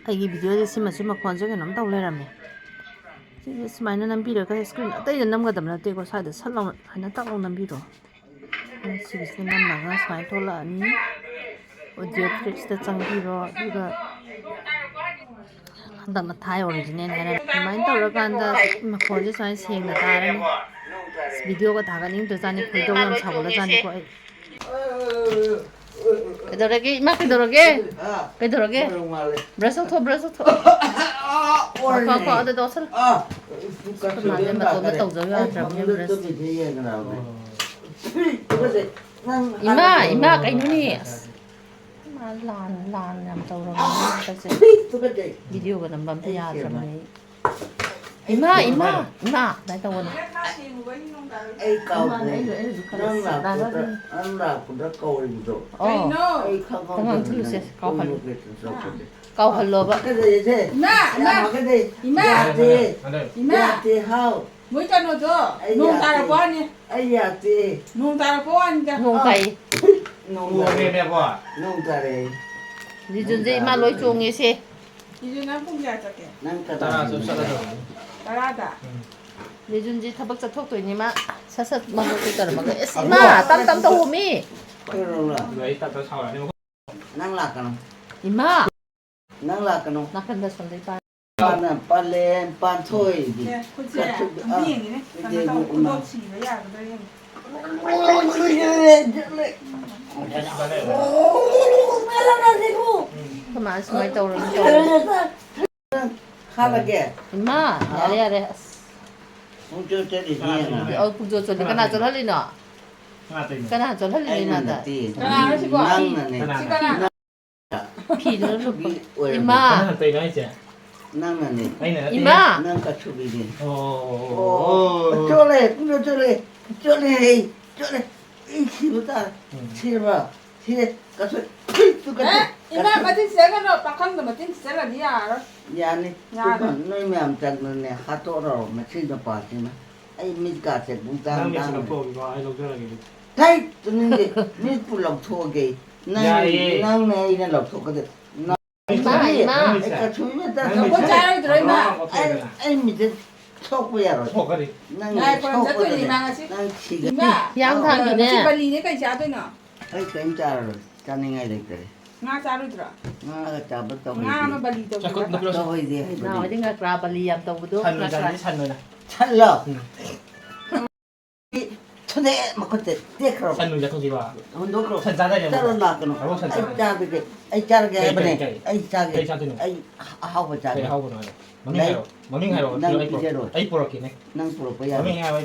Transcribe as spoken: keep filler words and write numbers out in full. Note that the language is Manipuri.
ꯑꯩꯒꯤ ꯚꯤꯗꯤꯑꯣꯁꯦ ꯁꯤꯃꯁꯨ ꯃꯈꯣꯟꯁꯦ ꯀꯩꯅꯣꯝ ꯇꯧ ꯂꯩꯔꯝꯃꯦ꯫ ꯁꯤꯁꯦ ꯁꯨꯃꯥꯏꯅ ꯅꯝꯕꯤꯔꯒ ꯁ꯭ꯀ꯭ꯔꯤꯟ ꯑꯇꯩꯗ ꯅꯝꯒꯗꯕ ꯅꯠꯇꯦꯀꯣ, ꯁ꯭ꯋꯥꯏꯗ ꯁꯠ ꯂꯥꯎꯅ ꯁꯨꯃꯥꯏꯅ ꯇꯛ ꯂꯥꯎ ꯅꯝꯕꯤꯔꯣ꯫ ꯁꯤꯒꯤꯁꯤꯗ ꯅꯝꯃꯒ ꯁꯨꯃꯥꯏꯅ ꯊꯣꯛꯂꯛꯑꯅꯤ꯫ ꯑꯣꯗꯤꯑꯣ ꯇ꯭ꯔꯦꯛꯁꯤꯗ ꯆꯪꯕꯤꯔꯣ, ꯑꯗꯨꯒ ꯍꯟꯗꯛꯅ ꯊꯥꯏ ꯑꯣꯔꯤꯖꯤꯅꯦꯜ ꯍꯥꯏꯔꯒ ꯑꯗꯨꯃꯥꯏꯅ ꯇꯧꯔꯀꯥꯟꯗ ꯃꯈꯣꯟꯁꯦ ꯁꯨꯃꯥꯏꯅ ꯁꯦꯡꯅ ꯇꯥꯔꯅꯤ꯫ ꯑꯁ, ꯚꯤꯗꯤꯑꯣꯒ ꯊꯥꯒꯠꯅꯤꯡꯗ꯭ꯔꯖꯥꯠꯅꯤ, ꯈꯣꯏꯗꯧ ꯌꯥꯝ ꯁꯥꯎꯒꯠꯂꯖꯥꯠꯅꯤꯀꯣ ꯑꯩ꯫ ꯀꯩꯗꯧꯔꯒꯦ ꯏꯃꯥ, ꯀꯩꯗꯧꯔꯒꯦ? ꯀꯩꯗꯧꯔꯒꯦ? ꯕ꯭ꯔꯁ ꯇꯧꯊꯣꯛ, ꯕ꯭ꯔꯁ ꯇꯧꯊꯣꯛ꯫ ꯈꯣ, ꯈꯣ, ꯈꯣ, ꯑꯗꯨ ꯇꯧꯁꯜꯂꯨ꯫ ꯑꯩꯈꯣꯏ ꯃꯥꯁꯦ ꯃꯇꯣꯝꯇ ꯇꯧꯖꯕ ꯌꯥꯗ꯭ꯔꯕꯅꯦ ꯕ꯭ꯔꯁ꯫ ꯏꯃꯥ, ꯏꯃꯥ, ꯀꯩꯅꯣꯅꯦ? ꯑꯁ, ꯏꯃꯥ ꯂꯥꯟ, ꯂꯥꯟ ꯌꯥꯝ ꯇꯧꯔꯕꯅꯦ ꯍꯟꯗꯛꯁꯦ꯫ ꯚꯤꯗꯤꯑꯣꯒ ꯅꯝꯕ ꯑꯝꯇ ꯌꯥꯗ꯭ꯔꯕꯅꯦ ꯑꯩ꯫ ꯏꯃꯥ, ꯏꯃꯥ, ꯏꯃꯥ, ꯑꯗꯨꯃꯥꯏꯅ ꯇꯧꯒꯅꯨ꯫ ꯑꯩ ꯀꯥꯎꯈ꯭ꯔꯦ꯫ ꯏꯃꯥꯅ ꯑꯩꯁꯨ, ꯑꯩꯁꯨ ꯈꯔ ꯅꯪ ꯁꯤꯟꯅꯔꯒ ꯂꯥꯛꯄꯗ, ꯅꯪ ꯂꯥꯛꯄꯗ ꯀꯧꯔꯤꯕꯗꯣ꯫ ꯑꯣ꯫ ꯀꯩꯅꯣ? ꯑꯩ ꯈꯪꯍꯧꯗꯅ ꯇꯉꯥꯟ ꯊꯨꯁꯦ, ꯀꯥꯎꯍꯜꯂꯨ꯫ ꯇꯨꯝꯃꯨ ꯀꯩꯁꯨ ꯇꯧꯗꯦ꯫ ꯀꯥꯎꯍꯜꯂꯣꯕ꯫ ꯀꯩꯗꯧꯔꯒꯦ? ꯏꯃꯥ, ꯏꯃꯥ꯫ ꯌꯥꯝꯃꯒꯗꯤ ꯏꯃꯥ꯫ ꯌꯥꯗꯦ꯫ ꯏꯃꯥ꯫ ꯌꯥꯗꯦ, ꯍꯥꯎ꯫ ꯃꯣꯏ ꯀꯩꯅꯣꯗꯣ ꯑꯩ ꯅꯣꯡ ꯌꯥꯗꯦ꯫ ꯇꯥꯔꯛꯄ ꯋꯥꯅꯤ꯫ ꯑꯩ ꯌꯥꯗꯦ꯫ ꯅꯣꯡ ꯇꯥꯔꯛꯄ ꯋꯥꯅꯤꯗ꯫ ꯅꯣꯡ ꯑꯥ꯫ ꯇꯥꯏ꯫ ꯅꯣꯡ ꯇꯥꯔꯦ꯫ ꯅꯣꯡ ꯇꯥꯔꯦ꯫ ꯂꯤꯖꯨꯟꯁꯦ ꯏꯃꯥ ꯂꯣꯏ ꯆꯣꯡꯉꯦꯁꯦ꯫ ꯂꯤꯖꯨꯟ, ꯅꯪ ꯄꯨꯡ ꯀꯌꯥ ꯆꯠꯀꯦ? ꯅꯪ ꯀꯅꯥ ꯇꯔꯥ ꯆꯠꯂꯗꯧꯕꯅꯤ꯫ ꯇꯔꯥꯗ? ꯎꯝ꯫ ꯂꯤꯖꯨꯟꯁꯦ ꯊꯕꯛ ꯆꯠꯊꯣꯛꯇꯣꯏꯅꯤ ꯃꯥ꯫ ꯁꯠ ꯁꯠ ꯃꯕꯣꯛꯇꯨ ꯇꯧꯔꯝꯃꯒ꯫ ꯑꯁ, ꯏꯃꯥ, ꯇꯞ ꯇꯞ ꯇꯧꯑꯣꯃꯤ꯫ ꯀꯩꯗꯧꯔꯕ? ꯑꯗꯨ ꯑꯩ ꯇꯞ ꯇꯞ ꯁꯥꯎꯔꯛꯑꯅꯤ꯫ ꯅꯪ ꯂꯥꯛꯀꯅꯨ꯫ ꯏꯃꯥ꯫ ꯅꯪ ꯂꯥꯛꯀꯅꯨ꯫ ꯅꯥꯀꯟꯗ ꯁꯣꯝꯗꯩ ꯄꯥꯏ꯫ ꯄꯥꯅ ꯄꯥꯜꯂꯦ, ꯄꯥꯟꯊꯣꯏ꯫ ꯁꯦ, ꯈꯨꯠꯁꯦ ꯀꯠꯊꯣꯛ-, ꯑꯝꯇ ꯑꯥ, ꯌꯦꯡꯒꯦꯅꯦ꯫ ꯀꯩꯅꯣ ꯏꯗꯦ ꯇꯧ, ꯏꯃꯥ꯫ ꯈꯨꯗꯣꯞ ꯁꯤꯕ ꯌꯥꯒꯗ꯭ꯔꯥ ꯌꯦꯡꯒꯦ꯫ ꯑꯩꯈꯣꯏ ꯃꯥ ꯁꯨꯃꯥꯏꯅ ꯇꯧꯔꯒ ꯇꯧꯔꯦ꯫ ꯍꯥꯞꯄꯒꯦ? ꯏꯃꯥ, ꯌꯥꯔꯦ, ꯌꯥꯔꯦ꯫ ꯑꯁ꯫ ꯄꯨꯡꯆꯣꯠ ꯆꯣꯠꯂꯤꯁꯤ ꯌꯦꯡꯉꯣ꯫ ꯑꯧ, ꯄꯨꯡꯆꯣꯠ ꯆꯣꯠꯂꯤ꯫ ꯀꯅꯥ ꯆꯣꯠꯍꯜꯂꯤꯅꯣ? ꯀꯅꯥ ꯆꯣꯠꯍꯜꯂꯤꯅꯣ ꯑꯩꯅ ꯏꯃꯥꯗ? ꯅꯠꯇꯦ꯫ ꯀꯅꯥꯅꯣ ꯁꯤꯕꯣ? ꯅꯪꯅꯅꯦ꯫ ꯁꯤ ꯀꯅꯥ? ꯐꯤꯗꯨꯅ ꯂꯨꯞꯄ꯫ ꯑꯣꯏꯔꯝꯃꯣꯏ꯫ ꯏꯃꯥ! ꯀꯅꯥꯅ ꯇꯧꯔꯤꯅꯣ ꯍꯥꯏꯁꯦ? ꯅꯪꯅꯅꯦ꯫ ꯑꯩꯅ ꯅꯠꯇꯦ꯫ ꯏꯃꯥ! ꯅꯪ ꯀꯠꯊꯨꯕꯤꯅꯦ꯫ ꯑꯣ, ꯑꯣ, ꯑꯣ, ꯑꯣ, ꯑꯣ꯫ ꯆꯣꯠꯂꯦ, ꯄꯨꯡꯆꯣꯠ ꯆꯣꯠꯂꯦ꯫ ꯆꯣꯠꯂꯦ ꯑꯩ, ꯆꯣꯠꯂꯦ꯫ ꯑꯩ ꯁꯤꯕ ꯇꯥꯔꯦ꯫ ꯎꯝ꯫ ꯁꯤꯔꯕ? ꯁꯤꯔꯦ꯫ ꯀꯠꯊꯣꯛ-, ꯇꯨ ꯀꯠꯊꯣꯛ-, ꯑꯦ, ꯏꯃꯥ, ꯀꯠꯊꯣꯛ-, ꯃꯇꯤꯟ ꯁꯤꯗꯠꯀꯅꯣ꯫ ꯄꯥꯈꯪꯗ ꯃꯇꯤꯟ ꯁꯤꯗꯠꯂꯗꯤ ꯌꯥꯔꯔꯣꯏ꯫ ꯌꯥꯅꯤ꯫ ꯌꯥꯔꯦ꯫ ꯇꯨꯝꯃ ꯅꯣꯏ ꯃꯌꯥꯝ ꯆꯪꯗꯅꯅꯦ, ꯍꯥꯠꯇꯣꯛꯑꯔꯣ ꯃꯁꯤ ꯅꯨꯄꯥꯁꯤꯅ꯫ ꯑꯩ ꯃꯤꯠꯀꯥꯁꯦ ꯄꯨꯡꯇꯥꯡ ꯅꯪ ꯃꯤꯠꯁꯦ ꯇꯥꯡꯉꯦ꯫ ꯂꯧꯊꯣꯛꯑꯒꯦꯀꯣ, ꯑꯩ ꯂꯧꯖꯔꯒꯦ ꯃꯤꯠ꯫ ꯊꯩ! ꯇꯨꯃꯤꯟꯗꯤ ꯃꯤꯠꯄꯨ ꯂꯧꯊꯣꯛꯑꯒꯦ꯫ ꯅꯪ, ꯌꯥꯏꯌꯦ꯫ ꯅꯪꯅꯦ ꯑꯩꯅ ꯂꯧꯊꯣꯛꯀꯗꯣꯏ꯫ ꯏꯃꯥ, ꯏꯃꯥ꯫ ꯑꯩ ꯀꯩꯁꯨ ꯏꯃꯥ ꯆꯥꯗꯦ꯫ ꯅꯪꯕꯨ ꯆꯥꯔꯣꯏꯗ꯭ꯔꯣ, ꯏꯃꯥ? ꯑꯩ, ꯑꯩ ꯃꯤꯠꯇ ꯁꯣꯛꯄ ꯌꯥꯔꯣꯏ꯫ ꯁꯣꯛꯀꯅꯤ꯫ ꯅꯪ ꯉꯥꯏꯈꯣ, ꯁꯣꯛꯄꯗꯅꯦ, ꯆꯠꯇꯣꯏꯅꯦ, ꯏꯃꯥ, ꯉꯁꯤ꯫ ꯅꯪ ꯁꯤꯒꯅꯤ꯫ ꯏꯃꯥ, ꯍꯤꯌꯥꯡꯊꯥꯡꯒꯤꯅꯦ꯫ ꯉꯁꯤ ꯕꯂꯤꯅꯦ, ꯀꯩ ꯆꯥꯗꯣꯏꯅꯣ? ꯑꯩ ꯀꯔꯤꯝ ꯆꯥꯔꯔꯣꯏ꯫ ꯆꯥꯅꯤꯡꯉꯥꯏ ꯂꯩꯇꯔꯦ꯫ ꯉꯥ ꯆꯥꯔꯣꯏꯗ꯭ꯔꯣ? ꯉꯥꯒ ꯆꯥꯕ ꯇꯧꯍꯩꯗꯦ꯫ ꯉꯥ ꯑꯃ ꯕꯂꯤ ꯇꯧꯁꯦ꯫ ꯆꯥꯈꯨꯠ ꯅꯠꯇ꯭ꯔꯣ? ꯇꯧꯍꯩꯗꯦ ꯍꯥꯏꯕꯅꯤ꯫ ꯅꯍꯥꯟꯋꯥꯏꯗꯤ ꯉꯀ꯭ꯔꯥ ꯕꯂꯤ ꯌꯥꯝ ꯇꯧꯕꯗꯣ, ꯁꯟ ꯑꯣꯏꯅ ꯉꯀ꯭ꯔꯥ꯫ ꯆꯥꯁꯤ, ꯁꯟ ꯑꯣꯏꯅ꯫ ꯁꯟꯂꯣ? ꯎꯝ꯫ ꯊꯨꯗꯦꯛꯑꯦ, ꯃꯈꯨꯠꯁꯦ ꯇꯦꯛꯈ꯭ꯔꯕ꯫ ꯁꯟ ꯑꯣꯏꯅ ꯆꯥꯊꯣꯛꯁꯤꯔꯣ? ꯍꯨꯟꯗꯣꯛꯈ꯭ꯔꯣ꯫ ꯁꯟ ꯆꯥꯗꯣꯏꯅꯦ꯫ ꯆꯠꯂꯣ ꯂꯥꯛꯀꯅꯨ꯫ ꯑꯃꯨꯛ ꯁꯟ ꯑꯩ ꯆꯥꯗꯣꯏꯅꯦ꯫ ꯆꯥꯕꯤꯒꯦ꯫ ꯑꯩ ꯆꯥꯔꯒꯦ ꯀꯩ, ꯍꯥꯏꯕꯅꯦ꯫ ꯀꯩ, ꯀꯩ? ꯑꯩ ꯆꯥꯒꯦ꯫ ꯀꯩ ꯆꯥꯗꯣꯏꯅꯣ? ꯑꯩ ꯑꯍꯥꯎꯕ ꯆꯥꯒꯦ꯫ ꯀꯩ ꯑꯍꯥꯎꯕꯅꯣ ꯍꯥꯏꯔꯣ? ꯃꯃꯤꯡ ꯂꯩ꯫ ꯍꯥꯏꯔꯣ꯫ ꯃꯃꯤꯡ ꯍꯥꯏꯔꯣ꯫ ꯅꯪ ꯑꯩ ꯄꯨꯔꯛ-, ꯄꯤꯖꯔꯣꯏ꯫ ꯑꯩ ꯄꯨꯔꯛꯀꯦꯅꯦ꯫ ꯅꯪ ꯄꯨꯔꯛꯄ ꯌꯥꯔꯣꯏ꯫ ꯃꯃꯤꯡ ꯍꯥꯏꯔꯣ, ꯑꯩ